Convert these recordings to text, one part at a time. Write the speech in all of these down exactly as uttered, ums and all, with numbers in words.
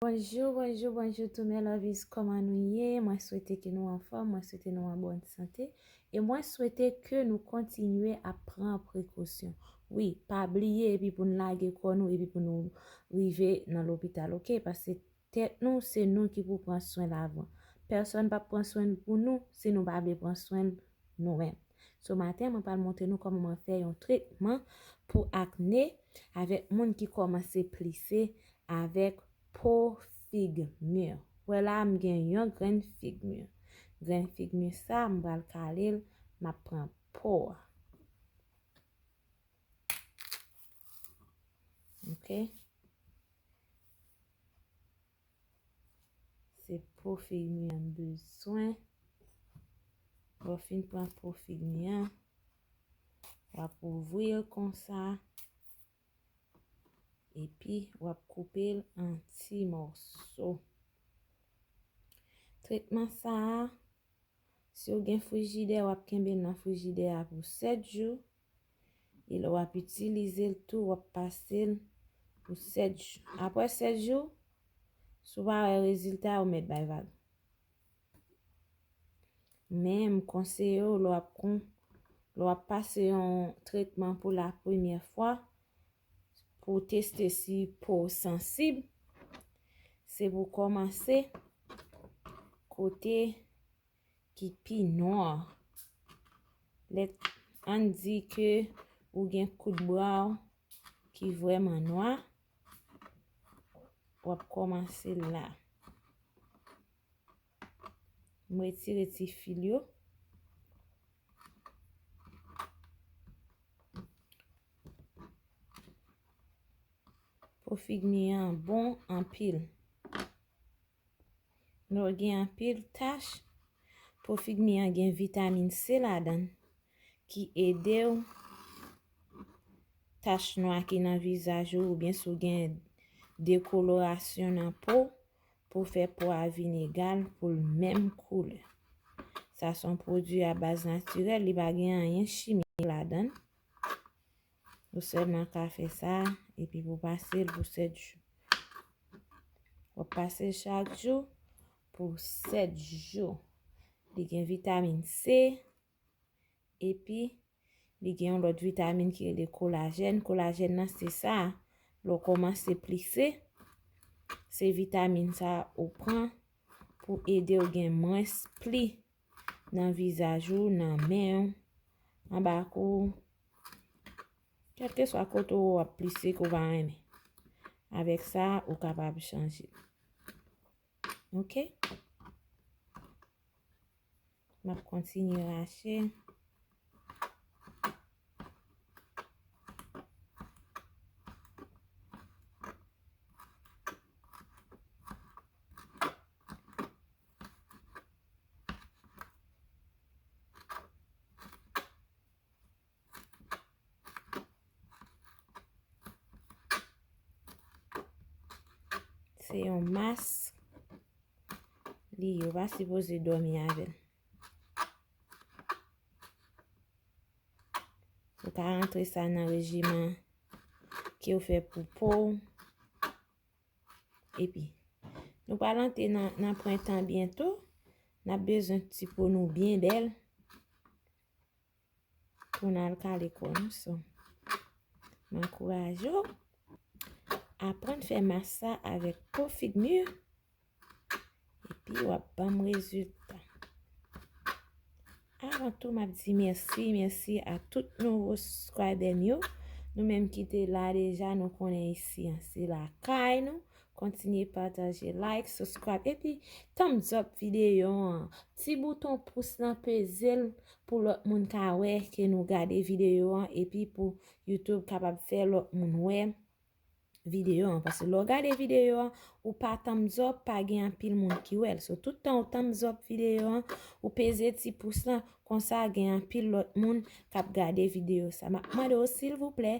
Bonjou, bonjou, bonjou tou mes lovies, kòman nou ye? Mwen swete ke nou anfòm, mwen swete nou an bòn sante, e mwen swete ke nou kontinye ap pran prekosyon. Wi, pa bliye epi pou n lage kò nou epi pou nou rive nan lopital, oke? Paske tèt nou, se nou ki pou pran swen l avan. Pèsòn p ap pran swen l pou nou si nou pa vle pran swen l nou menm. So maten, mwen pral montre nou kòman mwen fè yon tretman pou akne avèk moun ki kòmanse plise avèk po fig mi. Wè la, m gen yon grenn fig mi. Grenn fig mi sa, m pral kale l, m ap pran po a. Ok. Se po fig mi an m bezwen. Lè w fin pran po fig mi an, w ap ouvri l konsa. Epi, w ap koupe l an ti mòso. Tretman sa a, si w gen frijidè, w ap kenbe l nan frijidè a pou sèt jou. E lè w ap itilize l tou, w ap pase l pou sèt jou. Apre sèt jou, si w pa wè rezilta, ou mèt bay vag. Men m konseye w, lè w ap kon, lè w ap pase yon tretman pou la premyè fwa, pou w teste si po w sansib, se pou w kòmanse kote ki pi nwa. Lè ann di ke ou gen kout bra w ki vrèman nwa, w ap kòmanse la. M retire ti fil yo. Po fig mi an bon anpil. Lè w gen anpil tach, po fig mi an gen vitamin C ladan l ki ede w tach nwa ki nan vizaj ou oubyen si w gen dekolorasyon nan po, pou fè po a vin egal, pou l menm koulè. Sa se yon pwodui a baz natirèl, li pa gen anyen chimik ladan l. Ou sèlman ka fè sa, epi pou pase l pou sèt jou. W ap pase l chak jou pou sèt jou. Li gen vitamin C, epi li gen yon lòt vitamin ki rele kolajèn. Kolajèn nan se sa, lè w kòmanse plise, se vitamin sa ou pran pou ede w gen mwens pli nan vizaj ou, nan men w, anba kou w, kèlkeswa kote w ap plise ke w pa renmen. Avèk sa, ou kapab chanje. Ok? M ap kontinye rache. Se yon mas li ye, ou pa sipoze dòmi avè l. Ou ka rantre sa nan rejimen ke w fè pou po w. Epi, nou pral antre nan, nan prentan byento. N ap bezwen ti po nou byen bèl pou n al kale kò nou. So, m ankouraje w aprann fè mas sa avèk po fig mi. Epi w ap ban m rezilta. Avan tou, m ap di mèsi, mèsi a tout nouvo subscriber m yo. Nou menm ki te la deja, nou konnen isi an se lakay nou. Kontinye pataje, like, subscribe, epi thumbs up videyo an. Ti bouton pous lan, peze l pou lòt moun ka wè ke nou gade videyo an, epi pou YouTube kapab fè lòt moun wè videyo an. Paske lè w gade videyo an, ou pa thumbs up, pa gen anpil moun ki wè l. So, tout tan ou thumbs up videyo an, ou peze ti pous lan, konsa gen anpil lòt moun k ap gade videyo sa. M ap mande w, silvouplè,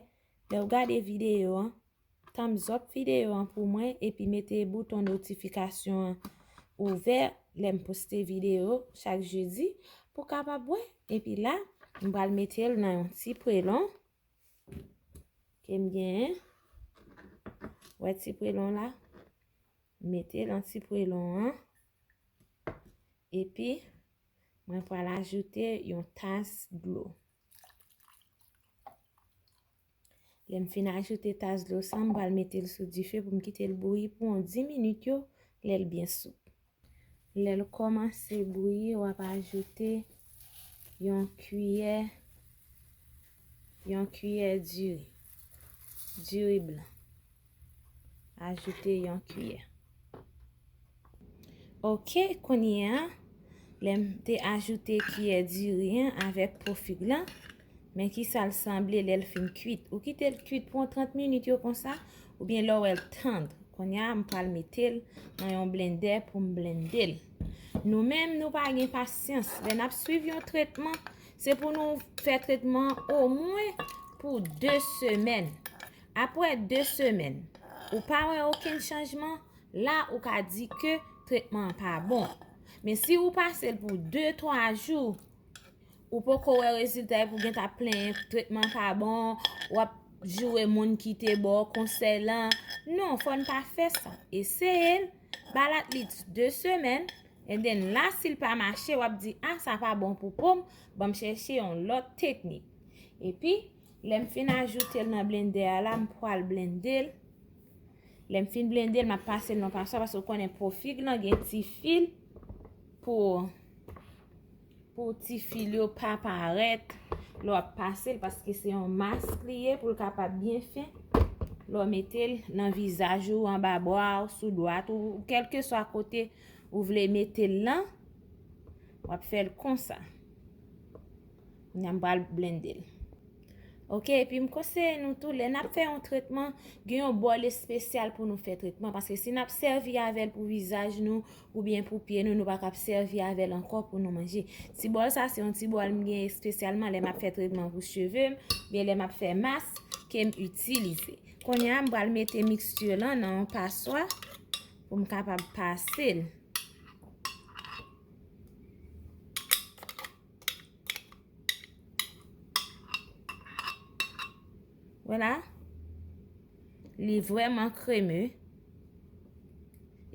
lè w gade videyo an, thumbs up videyo an pou mwen, epi mete bouton notifikasyon an ouvè lè m poste videyo chak jedi pou w kapab wè. Epi la, m pral mete l nan yon ti prelon ke m genyen. Wè ti prelon la? Mete l nan ti pwelon an. Epi, mwen pral ajoute yon tas dlo. Lè m fin ajoute tas dlo sa, m pral mete l sou dife pou m kite l bouyi pou yon dis minit yo, lè l byen soup. Lè l kòmanse bouyi, w ap ajoute yon kiyè, yon kiyè diri, diri blan. Ajoute yon kiyè. Ok, kounye a, lè m te ajoute kiyè diri an avèk po fig lan, men ki sa l sanble lè l fin kwit. Ou kite l kwit pou yon trant minit yo konsa, oubyen lè w wè l tann. Kounye a, m pral mete l nan yon blendè pou m blende l. Nou menm, nou pa gen pasyans. Lè n ap swiv yon tretman, se pou nou fè tretman omwen pou de semèn. Apre de semèn, ou pa wè okenn chanjman, la ou ka di ke tretman an pa bon. Men si ou pase l pou de, twa jou, ou poko wè rezilta epi w gentan ap plenyen tretman pa bon, w ap joure moun ki te ba w konsèy lan. Non, fò n pa fè sa. Eseye l, ba l at least de semèn, and then la, si l pa mache, w ap di, ah, sa pa bon pou po m, ban m chèche yon lòt teknik. Epi, lè m fin ajoute l nan blendè a la, m pral blende l. Lè m fin blende l, m ap pase l nan paswa, paske w konnen po fig lan gen ti fil pou, pou ti fil yo pa parèt lè w ap pase l, paske se yon mask li ye pou l kapab byen fen. Lè w mete l nan vizaj ou, anba bra w, sou dwat ou, kèlkeswa kote ou vle mete l lan, w ap fè l konsa. Kounye a m pral blende l. Ok, epi m konseye nou tou, lè n ap fè yon tretman, gen yon bòl espesyal pou nou fè tretman, paske si n ap sèvi avè l pou vizaj nou oubyen pou pye nou, nou pa kab sèvi avè l ankò pou nou manje. Ti bòl sa, se yon ti bòl m gen espesyalman lè m ap fè tretman pou cheve m, oubyen lè m ap fè mask ke m itilize. Kounye a, m pral mete miksti lan nan yon paswa pou m kapab pase l. Vwala. Li vrèman kreme.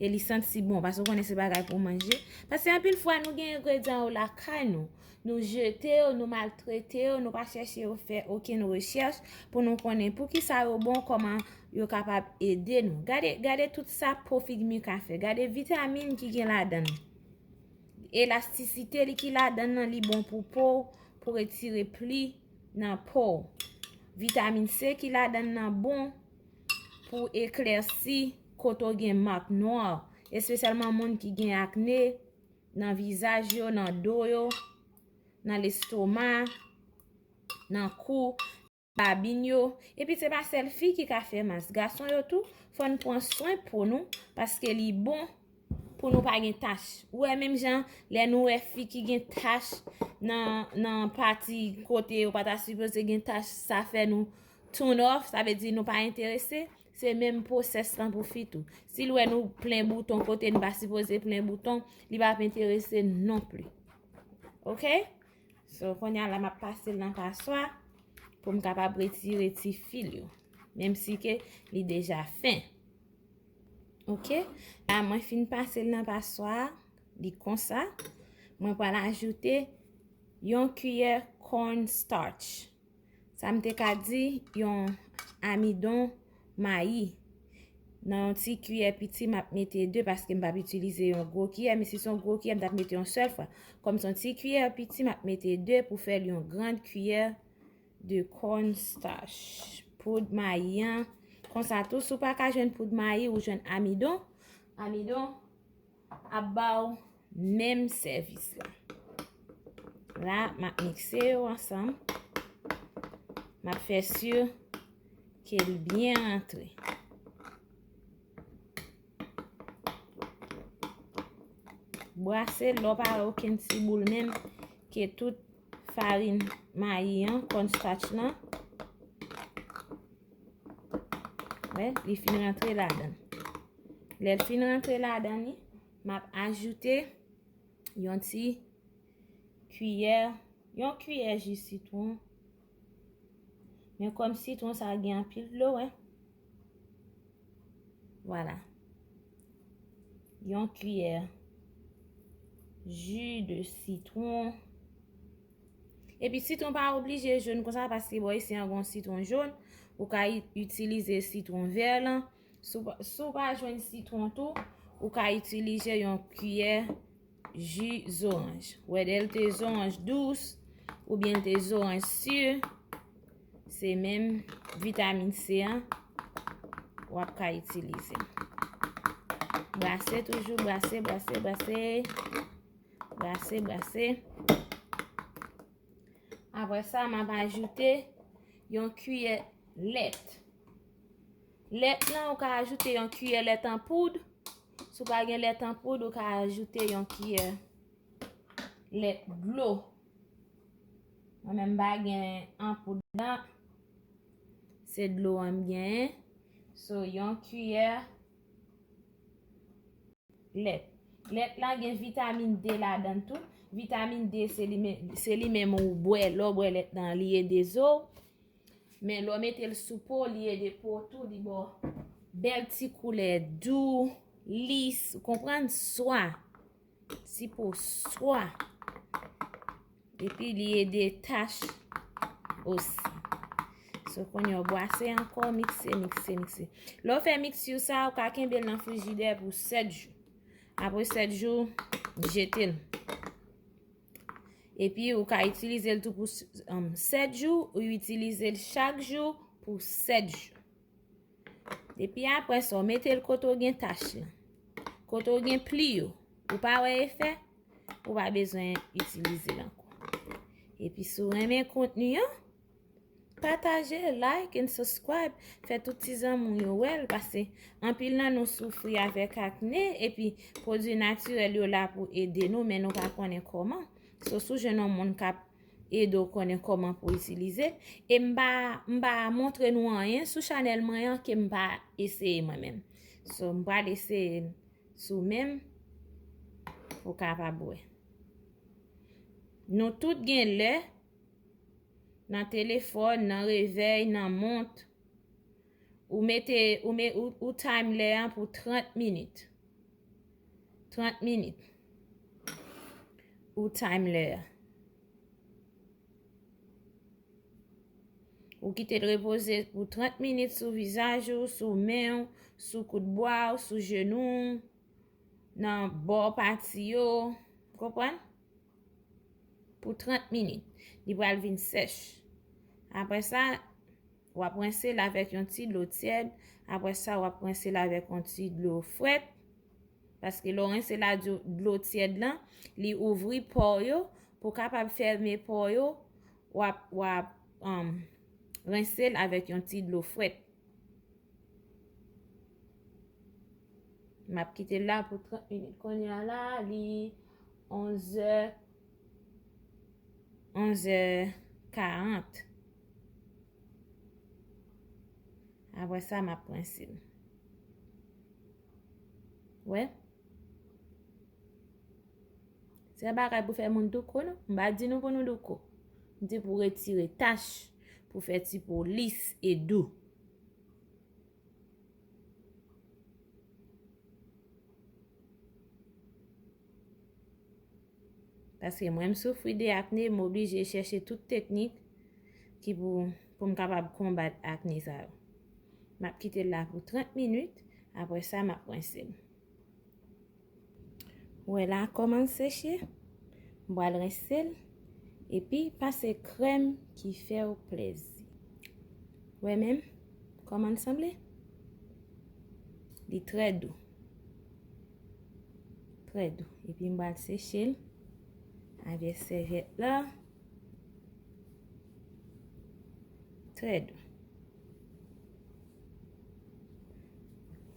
E li santi bon, paske w konnen se bagay pou manje. Paske anpil fwa, nou gen engredyan yo lakay nou. Nou jete yo, nou maltrete yo, nou pa chèche yo fè okenn rechèch pou nou konnen poukisa yo bon, kòman yo kapab ede nou. Gade, gade tout sa po fig mi ka fè. Gade vitamin ki gen ladan l. Elastisite li ki ladan l nan, li bon pou po w, pou retire pli nan po w. Vitamin C ki ladan l nan bon pou eklèsi kote w gen mak nwa, espesyalman moun ki gen akne nan vizaj yo, nan do yo, nan lestoma, nan kou, babin yo. Epi se pa sèl fi ki ka fè mask. Gason yo tou, fò n pran swen po nou, paske li bon pou nou pa gen tach. Ou wè menm jan, lè nou wè fi ki gen tach nan, nan pati kote yo pa ta sipoze gen tach, sa fè nou turn off, sa vle di nou pa enterese. Se menm pwosès lan pou fi tou. Si l wè nou plen bouton kote n pa sipoze plen bouton, li p ap enterese non pli. Ok? So, kounye a la, m ap pase l nan paswa pou m kapab retire ti fil yo. Menm si ke li deja fen. Ok? La, mwen fin pase l nan paswa, li konsa. Mwen pral ajoute yon kiyè corn starch. Sa m te ka di, yon amidon mayi. Nan yon ti kiyè piti, m ap mete de paske m p ap itilize yon gwo kiyè, men si se yon gwo kiyè, m t ap mete yon sèl fwa. Kòm se yon ti kiyè piti, m ap mete de pou fè l yon grann kiyè de corn starch. Poud mayi an. Konsa tou, si w pa ka jwenn poud mayi, ou jwenn amidon. Amidon ap ba w menm sèvis la. La, m ap mikse yo ansanm. M ap fè si ke l byen rantre. Brase l, lè w pa wè okenn ti boul menm, ke tout farin mayi an, corn starch lan, wè, li fin rantre ladan l. Lè l fin rantre ladan li, m ap ajoute yon ti kiyè, yon kiyè ji sitwon. Men kòm sitwon sa gen anpil dlo, wè. Vwala. yon kiyè ji de sitwon. Epi sitwon pa oblije jòn konsa, paske bò isi an gon sitwon jòn, ou ka i- itilize sitwon vè lan. Si w pa- si w pa jwenn sitwon tou, ou ka itilize yon kiyè ji zoranj. Whether l te zoranj dous oubyen l te zoranj si, se menm vitamin C an w ap ka itilize. Brase toujou, brase, brase, brase. Brase, brase. Apre sa, m ap ajoute yon kiyè lèt. Lèt lan, ou ka ajoute yon kiyè lèt an poud. Si w pa gen lèt an poud, ou ka ajoute yon kiyè lèt dlo. Mwen menm m pa gen an poud lan. Se dlo an m genyen. So, yon kiyè lèt. Lèt la gen vitamin D ladan l tou. Vitamin D se li men- se li menm ou bwè. Lè w bwè lèt lan, li ede zo w. Men lè w mete l sou po, li ede po tou, li ba w bèl ti koulè dou, lis, ou konprann? Swa. Ti po swa. Epi li ede tach osi. So, kounye a w bwase ankò, mikse, mikse, mikse. Lè w fè miksir sa, ou ka kenbe l nan frijidè pou sèt jou. Apre sèt jou, jete l. Epi ou ka itilize l tou pou s- um, sèt jou, ou itilize l chak jou pou sèt jou. Epi apre sa, w mete l kote w gen tach lan. Kote w gen pli yo. Ou pa wè efè, ou pa bezwen itilize l ankò. Epi si w renmen kontni an, pataje, like and subscribe. Fè tout ti zanmi w yo wè l, paske anpil nan nou soufri avèk akne, epi pwodui natirèl yo la pou ede nou, men nou pa konnen kòman. So, si w jwenn yon moun k ap ede w konnen kòman pou itilize l. E m pa, m pa montre nou anyen sou chanèl mwen an ke m pa eseye mwen menm. So, m pral eseye l sou men m pou w kapab wè. Nou tout gen lè nan telefòn, nan revèy, nan mont. Ou mete, ou, me, ou, ou time lè an pou trant minit. Trant minit. Ou time lè an. Ou kite l repoze pou trant minit sou vizaj ou, sou men w, sou kout bwa w, sou jenou w, nan bò pati yo. Konprann? Pou trant minit. Li pral vin sèch. Apre sa, w ap rense l avèk yon ti dlo tyèd. Apre sa, w ap rense l avèk yon ti dlo frèt. Paske lè w rense l ak dlo, dlo tyèd lan, li ouvri pò yo. Pou w kapab fèmen pò yo, w ap, w ap, um, rense l avèk yon ti dlo frèt. M ap kite l la pou trant minit. Kounye a la, li onzè, onzè karant. Apre sa, m ap rense l. Wè? Se yon bagay pou fè moun douko, non? M pa di nou pou nou douko. M di pou retire tach, pou fè ti po lis e dou. Paske mwen, m soufri de akne, m oblije chèche tout teknik ki pou, pou m kapab konbat akne sa yo. M ap kite l la pou trant minit, apre sa, m ap rense l. Wè la, kòman l seche? M pral rense l, epi pase krèm ki fè w plèzi. Wè menm kòman l sanble? Li trè dou. Trè dou. Epi m pral seche l avèk sèvyèt la. Trè dou.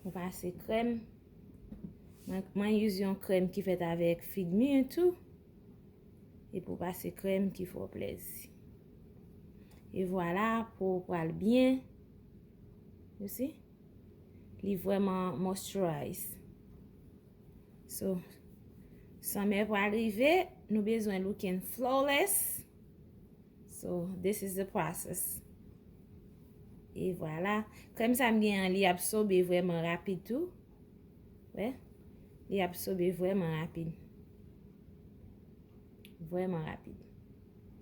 Ou pase krèm. Mwen, mwen use yon krèm ki fèt avèk fig mi tou. Epi w pase krèm ki fè w plèzi. E vwala, po w pral byen. You see? Li vrèman moisturize. So, summer pral rive, nou bezwen looking flawless. So, this is the process. E vwala. Krèm sa m gen an, li absòbe vrèman rapid tou. Wè. Li absòbe vrèman rapid. Vrèman rapid.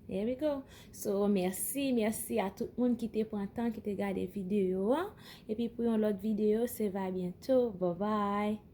There we go. So, mèsi, mèsi a tout moun ki te pran tan, ki te gade videyo an. Epi pou yon lòt videyo, se va byento. Bye bye.